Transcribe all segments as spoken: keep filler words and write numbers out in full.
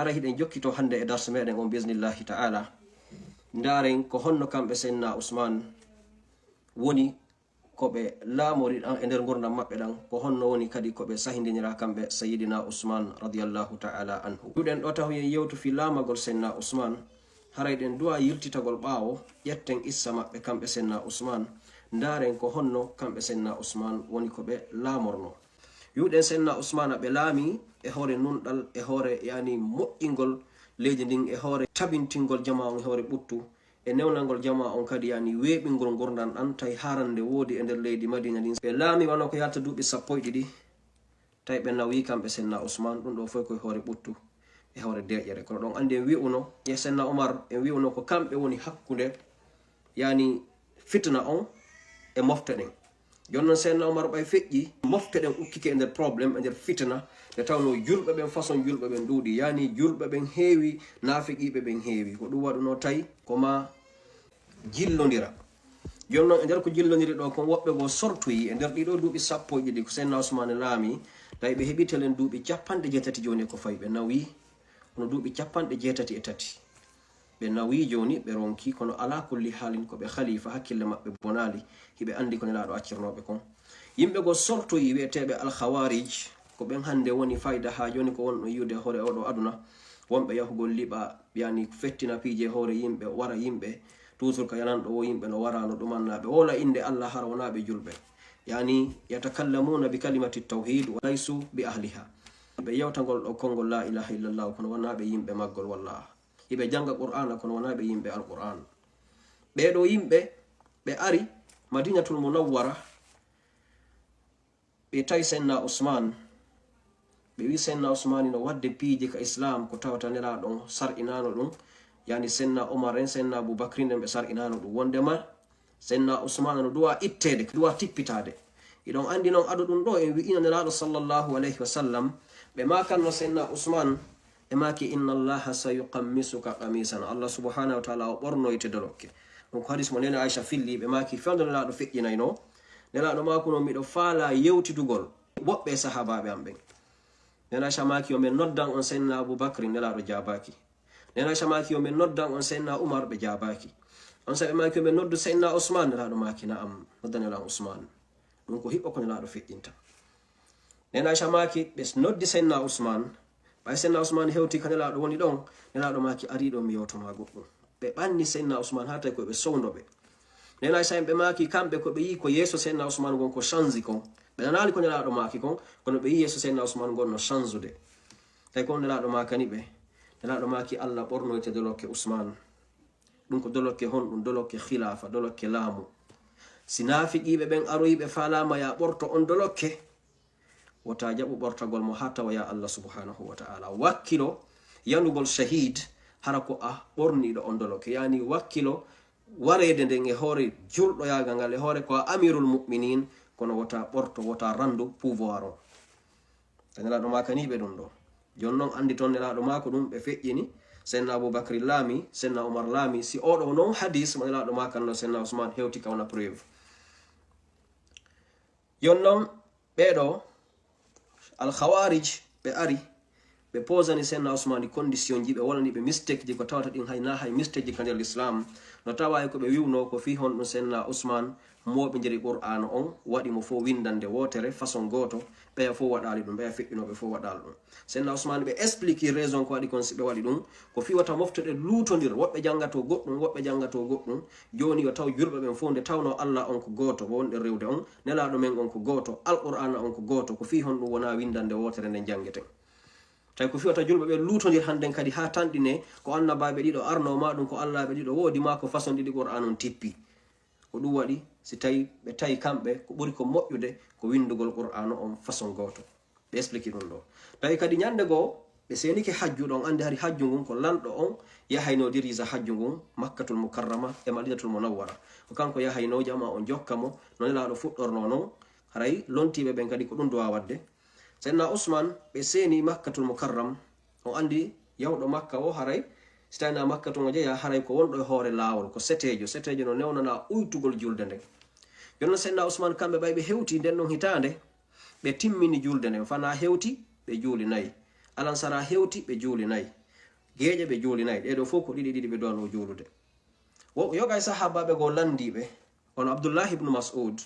Hara hiɗen jokkito hannde e darsu meɗen on, bismillahi ta'ala. Ndaaren ko honno kamɓe Seydina Usman woni ko ɓe laamori ɗan e nder ngurndan maɓɓe ɗan, ko honno woni kadi ko ɓe sahindinira kamɓe Sayyidina Usman radiyallahu ta'ala anhu. Ɗuɗen ɗo tahoyen yewtu fi laamagol Seydina Usman, haray ɗen duwa yiltitagol ɓaawo, ƴetten issa maɓɓe kamɓe Seydina Usman, ndaaren ko honno kamɓe Seydina Usman woni ko ɓe laamorno. Wi'uɗen Seydina Usmana ɓe laami e hoore nunɗal, e hoore yani moƴƴingol leydi ndin, e hoore tabintingol jama on, e hoore ɓuttu, e newnangol jama on kadi yani weeɓingol ngurndan ɗan, tawi harande woodi e nder leydi Madina ndin. Ɓe laami wano ko yalta duuɓi sappo e ɗiɗi, tawi ɓe nawi kamɓe Seydina Usman, ɗum ɗo fof koye hoore ɓuttu, e hoore deƴƴere. Kono ɗon anndi en wi'uno, e Seydina Umar, en wi'uno ko kamɓe woni hakkunde, yani fitna on e mofte ɗen. Jooni non Seydina Umar ɓay feƴƴi, mofte ɗen ukkike e nder problème, e nder fitna, nde tawno julɓe ɓen façon julɓe ɓen ɗuuɗi. Yani julɓe ɓen heewi, naafiqiiɓe ɓen heewi. Ko ɗum waɗuno tawi ko ma jillondira. Jooni non e nder ko jillondiri ɗo kon, woɓɓe goo sortoyi e nder ɗiɗo duuɓi sappo e ɗiɗi ko Seydina Usmane laami, tawi ɓe heɓi telen duuɓi capanɗe jeetati jooni ko fawi ɓe nawi, kono duuɓi capanɗe jeetati e tati. Ɓe nawi jooni, ɓe ronki, kono ala kulli haalin ko ɓe khalifa, hakkille maɓɓe bonaali, hiɓe anndi ko Nelaaɗo accirnooɓe kon. Yimɓe goo sortoyi wi'eteeɓe Al Khawarij, ko ɓen hannde woni fayda haa jooni ko wonɗo yi'ude hoore oɗo aduna, wonɓe yahugol liɓa, yani fettina piije hoore yimɓe, wara yimɓe, toujours ka yananɗo wo yimɓe no wara no ɗumanna ɓe, wola innde Allah hara wonaa ɓe julɓe. Yani yatakallamuna bi kalimati tawhid wa laysu bi ahliha. Ɓe yewtagol ɗo konngol la ilaha illallah kono wonaa ɓe yimɓe maggol wallah. Hiɓe jannga Qur'aana kono wonaa ɓe yimɓe Alqur'aan. Ɓee ɗoo yimɓe ɓe ari Madinatul Munawwara, ɓe tawi Seydina Usmaan, ɓe wi Seydina Usmaan no waɗde piiji ka Islaam ko tawata Nelaaɗo on sar'inaano ɗum, yani Seydina Umar en, Seydina Abu Bakri nden ɓe sar'inaano ɗum. Wondema Seydina Usmaan no duwa itteede, duwa tippitaade. Hiɗon anndi non ado ɗum ɗo en wi'ino Nelaaɗo sallallahu alayhi wa sallam, ɓe maakanno Seydina Usmaan, ɓe maaki, "Inna Allaha sayuqammisuka qamisan." Allah subhanahu wa ta'ala o ɓornoyte dolokke. Ɗum ko hadis mo Nene Aisha filli, ɓe maaki, "Fewndo Nelaaɗo feƴƴinayno?" Nelaaɗo maakuno, "Miɗo faalaa yewtidugol woɓɓe e sahaabaaɓe am ɓen." Nene Aisha maaki, "Yo men noddan on Seydina Abu Bakri?" Nelaaɗo jaabaaki. Nene Aisha maaki, "Yo men noddan on Seydina Umar?" Ɓe jaabaaki. On sa ɓe maaki, "Yo men noddu Seydina Usmaan?" Nelaaɗo maaki, "Na'am, noddanee lan Usmaan." Ɗum ko hiɓɓo ko Nelaaɗo feƴƴinta. Nene Aisha maaki, ɓe noddi Seydina Usmaan. Ɓay Seydina Usmaan hewti ka Nelaaɗo woni ɗon, Nelaaɗo maaki, "Arii ɗo mi yewto maa goɗɗum." Ɓe ɓanni Seydina Usmaan haa tawi ko ɓe sowndo ɓe. Nene Aisha en ɓe maaki, kamɓe ko ɓe yii ko yeeso Seydina Usmaan ngon ko change kon. Ɓe nanaali ko Nelaaɗo maaki kon, kono ɓe yii yeeso Seydina Usmaan ngon no change de. Tawi ko Nelaaɗo maakani ɓe. Nelaaɗo maaki, "Allah ɓornoyte dolokke Usmaan." Ɗum ko dolokke honɗum? Dolokke khilaafa, dolokke laamu. Si naafiqiiɓe ɓen aroyi ɓe faalaama ya ɓorto on dolokke, wota jaɓu ɓortagol mo haa tawa ya Allah subhanahu wa ta'ala. Wakkilo yanugol shahid hara ko a ɓorniiɗo on dolokke. Yani wakkilo wareede nden e hoore julɗoyaagal ngal, e hoore ko a amirul mu'minin, kono wota ɓorto, wota randu pouvoir on. Ka Nelaaɗo maakani ɓe ɗum ɗo. Jooni non anndi toon Nelaaɗo maako ɗum ɓe feƴƴini, Seydina Abu Bakri laami, Seydina Umar laami, si oɗo non hadis mo Nelaaɗo maakanno Seydina Usmaan hewti ka wona preuve. Jooni non ɓee ɗo Al Khawarij ɓe ari, ɓe posani Seydina Usmaan ɗi condition ji, ɓe wolani ɓe mistake ji ko tawata ɗin hay na hay mistake ji ka nder l'islam. No tawa e ko ɓe wi'uno ko fii honɗum Seydina Usmaan mooɓindiri Qur'aana on, waɗi mo fof winndannde wootere, façon gooto, ɓeya fof waɗaali ɗum, ɓeya feƴƴunooɓe fof waɗaali ɗum. Seydina Usmaan ɓe explique raison ko waɗi kon si ɓe waɗi ɗum, ko fii wata mofte ɗe luutondir, woɓɓe janngatoo goɗɗum, woɓɓe janngatoo goɗɗum. Jooni yo taw julɓe ɓen fof nde tawnoo Allah on ko gooto, wonɓe rewde on, Nelaaɗo men on ko gooto, Alqur'aana on ko gooto, ko fii honɗum wonaa winndannde wootere nde janngeten. Tawi ko fii wata julɓe ɓe luutondir hannden kadi haa tanɗinee ko annabaaɓe ɗiɗo arnoo, maa ɗum ko Allaaɓe ɗiɗo woodi, maa ko façon ɗiɗi Qur'aana on tippi. Ko ɗum waɗi, si tawi ɓe tawi kamɓe, ko ɓuri ko moƴƴude ko winndugol Qur'aana on façon gooto. Ɓe explique ɗum ɗo. Tawi kadi ñannde goo, ɓe seenike hajju, ɗon anndi hari hajju ngun ko lanɗo on yahaynoo dirisa hajju ngun Makkatul Mukarrama e Madinatul Munawwara. Ko kanko yahaynoo jama on jokka mo, no Nelaaɗo fuɗɗornoo non, haray lontiiɓe ɓen kadi ko ɗum duwa waɗde. Seydina Usmaan, ɓe seeni Makkatul Mukarram, on anndi yahuɗo Makka o haray, si tawii na Makka tun o jeyaa, haray ko wonɗo e hoore laawol, ko seteejo, seteejo no newnanaa uytugol julde nden. Jooni non Seydina Usmaan kamɓe ɓay ɓe hewti nden non hitaande, ɓe timmini julde nden, fanaa hewti, ɓe juuli nayi. Alansara hewti, ɓe juuli nayi. Geeƴe ɓe juulinayi, ɗee ɗoo fof ko ɗiɗi ɗiɗi ɓe duwanoo juulude. Wo yoga e sahaabaaɓe goo lanndiiɓe, hono Abdullahi ibnu Mas'ud,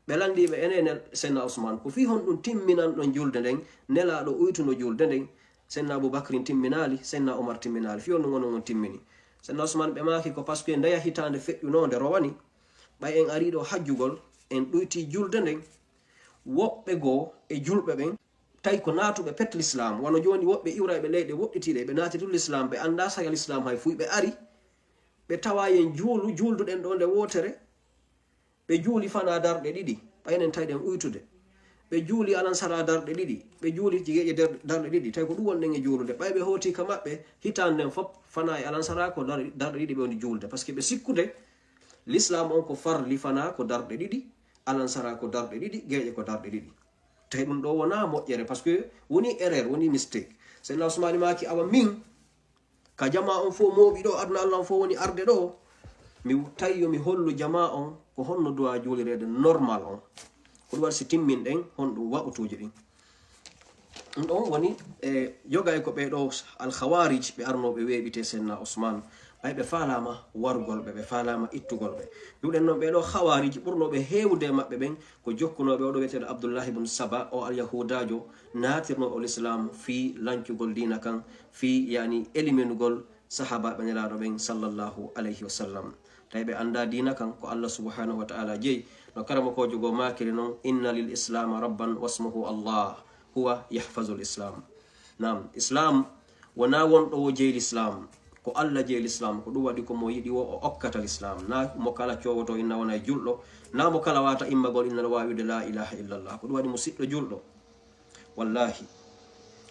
ɓe lanndiiɓe enen e Senna Usman, ko fii honɗum timminanɗon juulde nden, Nelaaɗo uytuno juulde nden, Senna Abu Bakrin timminaali, Senna Umar timminaali, fii honɗum onon on timmini? Senna Usman ɓe maaki ko parce que ndeya hitaande feƴƴunoonde rowani, ɓay en arii ɗoo hajjugol, en ɗuytii juulde nden, woɓɓe goo e julɓe ɓen, tawi ko naatuɓe pet l'islam, wano jooni woɓɓe iwrayɓe leyɗe woɗɗitiiɗe, ɓe naati tun l'islam, ɓe anndaa sariya l'islam hay fuy, ɓe ari, ɓe tawa en juulu, juulduɗen ɗoo nde wootere, ɓe juuli fanaa darɗe ɗiɗi, ɓay enen tawi ɗen uytude. Ɓe juuli alansaraa darɗe ɗiɗi, ɓe juuli geeƴe der-, darɗe ɗiɗi, tawi ko ɗum wonɗen e juulude. Ɓay ɓe hooti ka maɓɓe, hitaande nden fof fanaa e alansaraa ko dar-, darɗe ɗiɗi ɓe woni juulde. Parce que ɓe sikkude, l'islam on ko farli fanaa ko darɗe ɗiɗi, alansaraa ko darɗe ɗiɗi, geeƴe ko darɗe ɗiɗi. Tawi ɗum ɗoo wonaa moƴƴere, parce que woni erreur, woni mistake. Senna Usmani maaki, awa min, ka jamaa on fof mooɓi ɗoo, aduna Allah on fof woni arde ɗoo, mi tawi yo mi hollu jamaa on ko honno duwaa juulireede normal on. Ko ɗum waɗi si timminɗen, honɗum waqutuuji ɗin. Ɗum ɗon woni e yoga e ko ɓee ɗoo Al-Khawarij ɓe arnooɓe weeɓitee Senna Usman. Ɓay ɓe faalaama warugol ɓe, ɓe faalaama ittugol ɓe. Mbiɗen non ɓee ɗoo Khawarij ɓurnooɓe heewude e maɓɓe ɓen ko jokkunooɓe oo ɗoo wiyeteeɗo Abdullahi ibn Saba, o Alyahuudaajo naatirnoo o l'islam fii lancugol diina kan, fii yani eliminugol sahaabaaɓe Nelaaɗo ɓen sallallahu alayhi wa sallam. Tawi ɓe anndaa diina kan ko Allah subhanahu wa ta'ala jeyi. No karamokoojo goo maakiri non, inna lil islama rabban wasmuhu Allah, huwa yahfazul islam. Naam, islam wonaa wonɗo wo jeyi l'islam, ko Allah jeyi l'islam, ko ɗum waɗi ko mo yiɗi wo o okkata l'islam. Naa mo kala cowoto inna wona e julɗo, naa mo kala wata immagol inna no waawi wi'ude la ilaha illallah, ko ɗum waɗi musiɗɗo julɗo. Wallahi,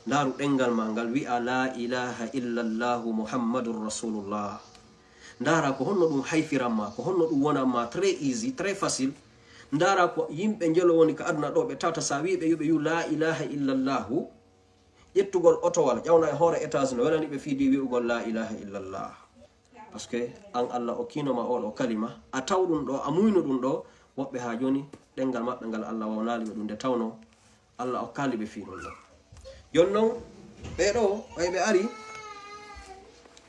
ndaaru ɗenngal ma ngal wi'a la ilaha illallahu Muhammadun Rasulullah. Ndaara ko honno ɗum hayfiran ma, ko honno ɗum wonan ma très easy, très facile. Ndaara ko yimɓe njelo woni ka aduna ɗoo ɓe tawata sa wi'i ɓe yo ɓe wi'u la ilaha illallahu, ƴettugol otowal, ƴawna e hoore étage no welani ɓe fii di wi'ugol la ilaha illallah. Parce que an Allah okkiino ma oo ɗoo kalima, a taw ɗum ɗoo, a muyno ɗum ɗoo, woɓɓe haa jooni ɗenngal maɓɓe ngal Allah wawnaali ɓe ɗum nde tawnoo Allah okkaali ɓe fii ɗum ɗoo. Jooni non, ɓee ɗoo, ɓay ɓe ari,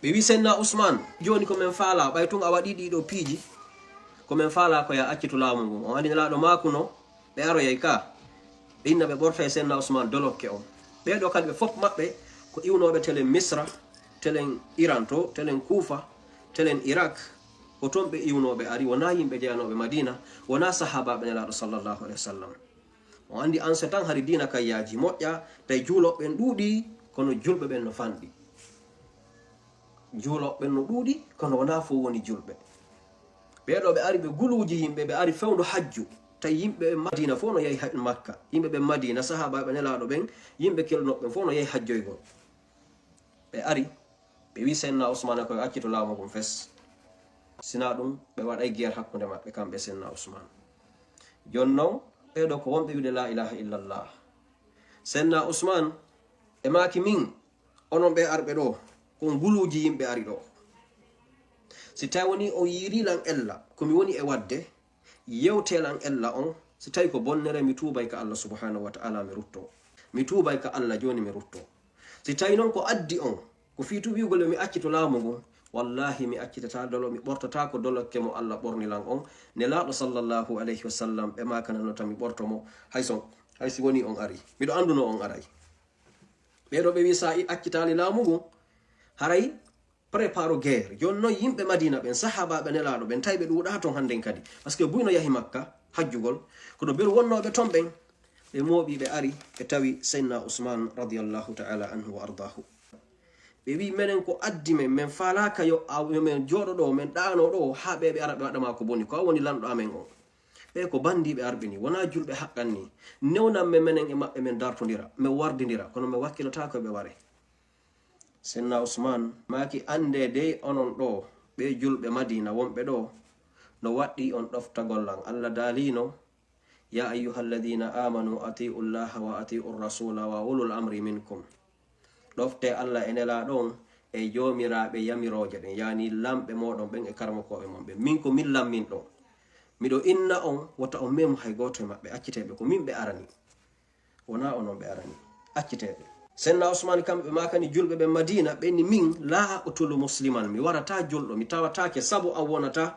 ɓe wi Senna Usman, jooni ko men faalaa, ɓay tun a waɗii ɗii ɗoo piiji, ko men faalaa ko yo a accitu laamu ngun. On anndi Nelaaɗo maakuno, ɓe aroyay ka, ɓe inna ɓe ɓorta e Senna Usman dolokke on. Ɓee ɗoo kadi ɓe fof maɓɓe ko iwnooɓe telen Misra, telen Iran to, telen Kuufa, telen Irak, ko ton ɓe iwnoo ɓe ari, wonaa yimɓe jeyanooɓe Madiina, wonaa sahaabaaɓe Nelaaɗo sallallahu alayhi wa sallam. On anndi an so tan hari diina kan yaaji moƴƴa, tawi juulooɓe ɓen ɗuuɗi, kono julɓe ɓen no fanɗi. Juulooɓe ɓen no ɗuuɗi, kono wonaa fof woni julɓe. Ɓee ɗoo ɓe ari ɓe guluuji yimɓe, ɓe ari fewndo hajju, tawi yimɓe ɓen Madiina fof no yahi ha-, Makka. Yimɓe ɓen Madiina, sahaabaaɓe Nelaaɗo ɓen, yimɓe kelnooɓe ɓen fof no yahi hajjoygol. Ɓe ari, ɓe wi Senna Usmaana ko yo accito laamu ngun fes. Sinaa ɗum, ɓe waɗay guerre hakkunde maɓɓe, kamɓe Senna Usmaan. Jooni non, ɓee ɗoo ko wonɓe wi'ude laa ilaaha illallah. Senna Usmaan, ɓe maaki min, onon ɓee arɓe ɗoo, ko nguluuji yimɓe ari ɗoo. Si tawi wonii on yiirii lan ella, ko mi woni e waɗde, yewtee lan ella on, si tawi ko bonnere, mi tuubay ka Allah subhaanahu wa ta'ala, mi ruttoo. Mi tuubay ka Allah jooni, mi ruttoo. Si tawi non ko addi on, ko fii tun wi'ugol yo mi accito laamu ngun, wallaahi mi accitataa dolo, mi ɓortataa ko dolokke mo Allah ɓorni lan on. Nelaaɗo sallallahu alayhi wa sallam, ɓe maakanano tan mi ɓorto mo, hay so, hay si wonii on arii. Miɗo anndunoo on aray. Ɓee ɗoo ɓe wi'i sa i accitaali laamu ngun, haray prépare guerre. Jooni non yimɓe Madiina ɓen, sahaabaaɓe Nelaaɗo ɓen, tawi ɓe ɗuuɗaa ton hannden kadi. Parce que buy no yahi Makka, hajjugol, kono ɓen wonnooɓe ton ɓen, ɓe mooɓi, ɓe ari, ɓe tawi Seydina Usmaan radiyallahu ta'ala anhu wa ardaahu. Ɓe wi'i, menen ko addi men, men faalaaka yo a-, yo men jooɗo ɗoo, men ɗaanoo ɗoo, haa ɓee ɓe ara ɓe waɗa maa ko boni, ko a woni lanɗo amen on. Ɓee ko banndiiɓe arɓe nii, wonaa julɓe haqqan nii. Newnan men menen e maɓɓe, men dartondira, men wardindira, kono men wakkilataa ko ɓe ware. Senna Usmaan maaki, anndee dey onon ɗoo, ɓee julɓe Madiina wonɓe ɗoo, no waɗɗii on ɗoftagol lan. Alla daaliino, "Yaa ayyuhal ladiina aamanu atii'u Llaaha wa atii'u rasuula wa ulul amri minkum." Ɗoftee Alla e Nelaaɗo on e joomiraaɓe yamirooje ɗen, yaani lamɓe mooɗon ɓen e karamokooɓe mon ɓen. Min ko min lamminɗo. Miɗo inna on, wota on memu hay gooto e maɓɓe, accitee ɓe, ko min ɓe arani. Wonaa onon ɓe arani. Accitee ɓe. Senna Usmani kamɓe ɓe makani julɓe ɓe Madina, ɓe ni min la aqtulu musliman, mi warata julɗo, mi tawatake sabu a wonata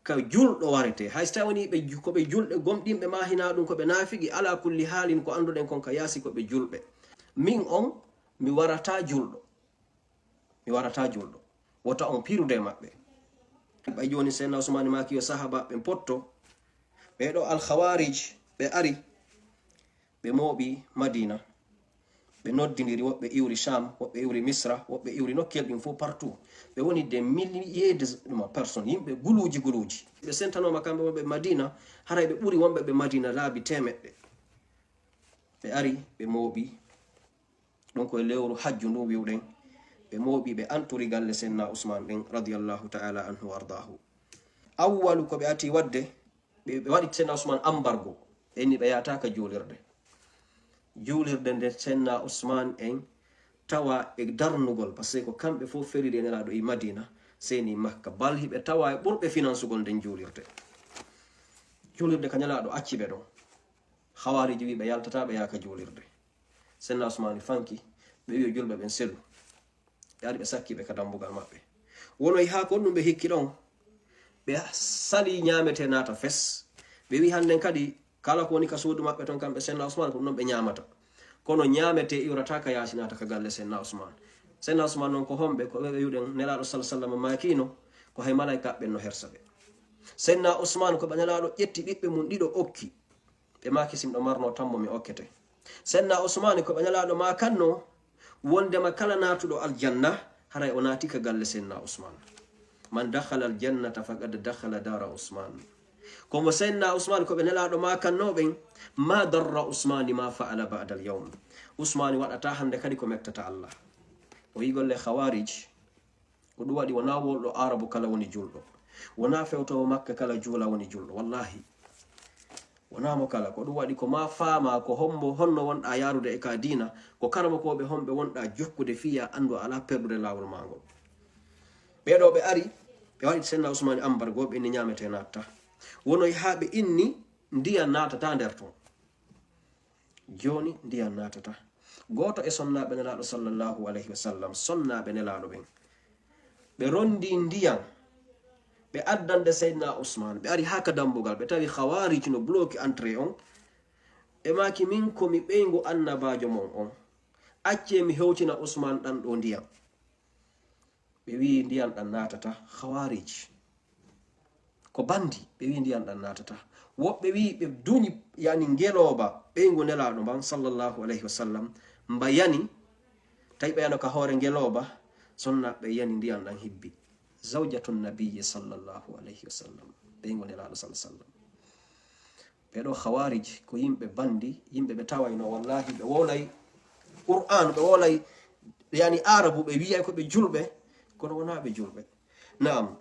ka julɗo warete. Hay so tawi woni ɓe ju-, ko ɓe julɓe gomɗinɓe ma hina ɗum ko ɓe naafigi, ala kulli halin ko annduɗen kon ka yaasi ko ɓe julɓe. Min on, mi warata julɗo. Mi warata julɗo. Wota on pirude e maɓɓe. Ɓay jooni Senna Usmani maki yo sahaba ɓen potto. Ɓee ɗo Al Khawarij ɓe ari, ɓe mooɓi Madina. Ɓe noddindiri, woɓɓe iwri Sham, woɓɓe iwri Misra, woɓɓe iwri nokkel ɗin fof partout. Ɓe woni des milliers de personnes, yimɓe guluuji guluuji. Ɓe sentanooma kamɓe wonɓe Madina, haray ɓe ɓuri wonɓe ɓe Madina laabi teemeɗɗe. Ɓe ari, ɓe mooɓi. Ɗum ko e lewru hajju ndun wi'uɗen. Ɓe mooɓi, ɓe anturi galle Senna Usman ɗen, radiyallahu ta'ala anhu wa ardaahu. Awwalu ko ɓe ati wadde, ɓe, ɓe waɗi Senna Usman ambargo. Ɓe inni ɓe yahata ka juulirde. Juulirde nde Senna Usman en tawa e darnugol, parce que ko kamɓe fof feriri e Nelaaɗo e Madina, seni Makka. Bal hiɓe tawa e ɓurɓe finansugol nden juulirde. Juulirde ka Nelaaɗo acci ɓe ɗon. Khawariji wi ɓe yaltata, ɓe yaha ka juulirde. Senna Usmani fanki, ɓe wi yo julɓe ɓen selu. Ɓe ari ɓe sakki ɓe ka dambugal maɓɓe. Wono e haa ko ɗum ɓe hikki ɗon. Ɓe sali ñaamete naata fes. Ɓe wi hannden kadi kala ko woni ka suudu maɓɓe ton kamɓe Senna Usman ko ɗum ɗon ɓe ñaamata. Kono ñaamete iwrata ka yaasi naata ka galle Senna Usman. Senna Usman non ko homɓe? Ko ɓe ɓe wi'uɗen Nelaaɗo sal sallam maakino ko hay malaika ɓen no hersa ɓe. Senna Usman ko ɓe Nelaaɗo ƴetti ɓiɓɓe mum ɗiɗo okki. Ɓe maaki si miɗo marno tammo mi okkete. Senna Usmani ko ɓe Nelaaɗo maakanno wondema kala naatuɗo aljanna haray o naati ka galle Senna Usman. Man dakhala aljannata faqad dakhala dara Usman. Komo Senna Usman ko ɓe Nelaaɗo maakanno ɓen, ma darra Usmani ma fa'ala ba'da alyawm. Usmani waɗata hannde kadi ko mettata Allah. O yi golle Khawarij. Ko ɗum waɗi wonaa wolɗo Aarabu kala woni julɗo. Wonaa fewtoowo Makka kala juula woni julɗo. Wallahi. Wonaa mo kala. Ko ɗum waɗi ko maa faamaa ko hombo, honno wonɗaa yaarude e ka diina, ko karamokooɓe homɓe wonɗaa jokkude fii yaa anndu a alaa perdude laawol maa ngol. Ɓee ɗoo ɓe ari, ɓe waɗi Senna Usmaani ambargo, ɓe inni ñaametee naattaa. Wonoy haa ɓe inni ndiyan naatataa nder ton. Jooni ndiyan naatata. Gooto e sonnaaɓe Nelaaɗo sallallahu alayhi wa sallam, sonnaaɓe Nelaaɗo ɓen, ɓe rondi ndiyan, ɓe addande Seydina Usmaan, ɓe ari haa ka dambugal, ɓe tawi Khawaarij no bloki entrée on. Ɓe maaki, "Min ko mi ɓeyngu annabaajo mon on. Accee mi hewtina Usmaan ɗan ɗoo ndiyan." Ɓe wi'i ndiyan ɗan naatata. Khawarij ko bandi, ɓe wi'i ndiyan ɗan naatata. Woɓɓe wi'i ɓe duñi, yani, ngelooba ɓeyngu Nelaaɗo mban, sallallahu alayhi wa sallam, mba yani, tawi ɓe yano ka hoore ngelooba, sonna ɓe yani ndiyan ɗan hibbi. Zawjatun nabiyyi, sallallahu alayhi wa sallam, ɓeyngu Nelaaɗo, sallallahu alayhi wa sallam. Ɓee ɗoo Khawarij ko yimɓe bandi, yimɓe ɓe tawayno, wallahi, ɓe wolay Qur'an, ɓe wolay, yani, Aarabu, ɓe wiyay ko ɓe julɓe, kono wonaa ɓe julɓe. Naam,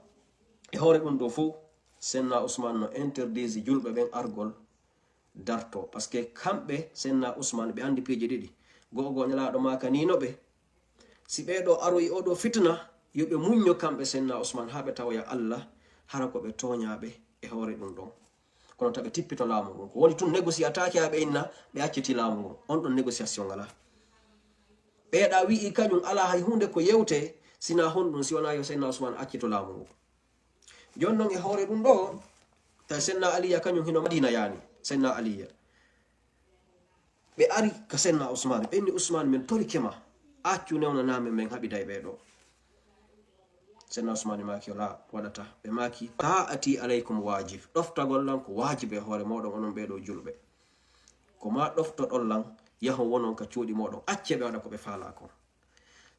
e hoore ɗum ɗoo fof, Senna Usmaan no interdisi julɓe ɓen argol darto, parce que kamɓe, Senna Usmaan, ɓe andi piiji ɗiɗi. Go'o goo Nelaaɗo maakanino ɓe, si ɓee ɗoo aroyi oo ɗoo fitina, yo ɓe muñño kamɓe Senna Usmaan haa ɓe tawoya Allah, hara ko ɓe tooñaaɓe e hoore ɗum ɗon. Kono ta ɓe tippito laamu ngun. Ko woni tun, négociataake haa ɓe inna ɓe acciti laamu ngun. On ɗon négociation alaa. Ɓeeɗa wi'i kañum alaa hay huunde ko yewte, sina honɗum si wonaa yo Seydina Usmaan accito laamu ngun. Jooni non e hoore ɗum ɗoo, tawi Seydina Aliya kañum hino Madina yani. Seydina Aliya. Ɓe ari ka Senna Usmaani, ɓe inni, "Usmaani, men torike ma, accu newnanaa men, men haɓiday ɓee ɗoo." Senna Usmaani maaki, "Wala waɗata." Ɓe maaki, "Taa'ati alaykum waajib, ɗoftagol lan ko waajibi e hoore mooɗon, onon ɓee ɗoo julɓe. Ko maa ɗoftoɗon lan, yahon wonon ka cuuɗi mooɗon, accee ɓe waɗa ko ɓe faalaa kon."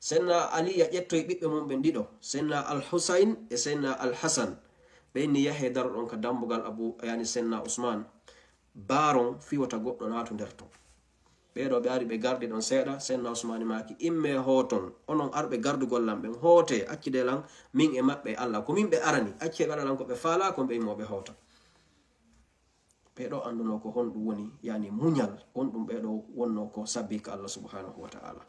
Senna Aliya ƴettoyi ɓiɓɓe mum ɓen ɗiɗo, Senna Al Husayn e Senna Al Hasan. Ɓe inni, "Yahee daroɗon ka dambugal Abu, yani Senna Usmaan. Baaron fii wota goɗɗo naatu nder ton." Ɓee ɗoo ɓe ari ɓe gardi ɗon seeɗa, Senna Usmaani maaki, "Immee hooton, onon arɓe gardugol lan ɓen, hootee, accidee lan min e maɓɓe e Allah. Ko min ɓe arani, accee ɓe waɗa lan ko ɓe faalaa kon, ɓe immoo ɓe hoota." Ɓee ɗoo anndunoo ko honɗum woni, yani, muñal, honɗum ɓee ɗoo wonnoo ko sabbii ka Allah subhanahu wa ta'ala.